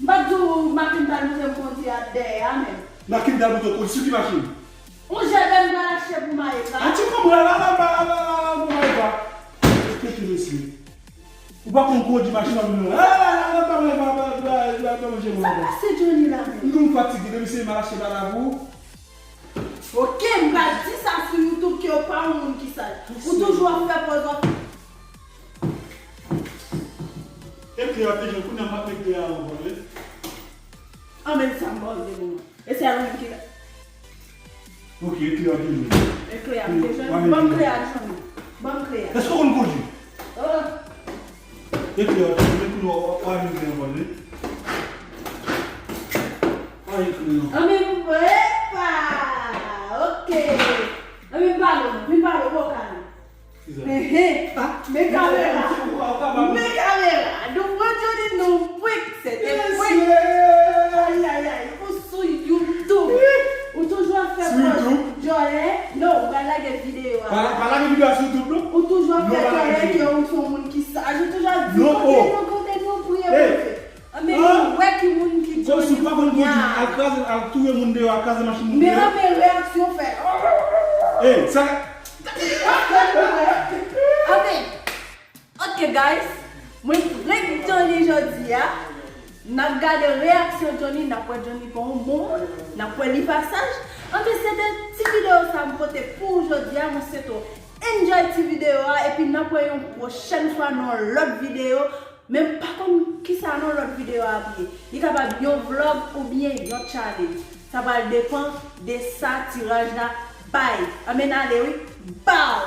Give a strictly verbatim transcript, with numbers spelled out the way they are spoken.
M pa t di w machin t al boute m kondi a dèyè a menm. Machin t al boute w kondi sou ki machin? Yon jèbèn m t al achte pou Maeva. An ti konprann la la la la la la pou Maeva. Respè mesye. Ou pa konn kondi machin nan moun nan. Ah, ah, ah, pa manje, pa manje, pa manje. Sa pase Johnny la menm? Nou fatige depi se mal achte bagay pou ou. Ok, m pral di sa sou YouTube ke w pa yon moun ki sal. Ou toujou ap fè pòz w ap. Ekri a deja, kounye a m ap ekri a ankò, wi. Anben sa m ba w de moman. E se a nou menm ki la. Ok, ekri a deja. Ekri a deja. Ban m kle a Johnny. Ban m kle a. Èske w konn kondi? Oh. Ekri a deja, men kounye a w a ekri ankò, wi. A ekri non. Anben, epa! Ok. Anben, m pale w, vin pale w, bò kay la. Ehe, men kamera. Men kamera. Nou pran Johnny, nou prank, se te prank. Ay, ay, ay, ou sou YouTube. Ou toujou ap fè pòz djòlè. Non, ou pral lage videyo a. Pa, pa lage videyo a sou YouTube, non. Ou toujou ap fè djòlè. Non, oh. Kote nou, kote nou, priye Bondye. Anben, nou wè ki moun ki Johnny kounye a. Al kraze, al touye moun deyò, al kraze machin moun deyò. Men anben, reyaksyon fè. Anben, ok, guys, mwen prank Johnny jodi a. N ap gade reyaksyon Johnny, n ap wè Johnny pa yon bon moun, n ap wè li pa saj. Anben, se te ti videyo sa m pote pou ou jodi a. Mwen swete w enjoy ti videyo a, epi n ap wè yon pwochèn fwa nan yon lòt videyo. Men m pa konn kisa nan lòt videyo a ap ye. Li kapab yon vlog oubyen yon challenge. Sa pral depann de sa tiraj la bay. Anben n ale wi. Bow!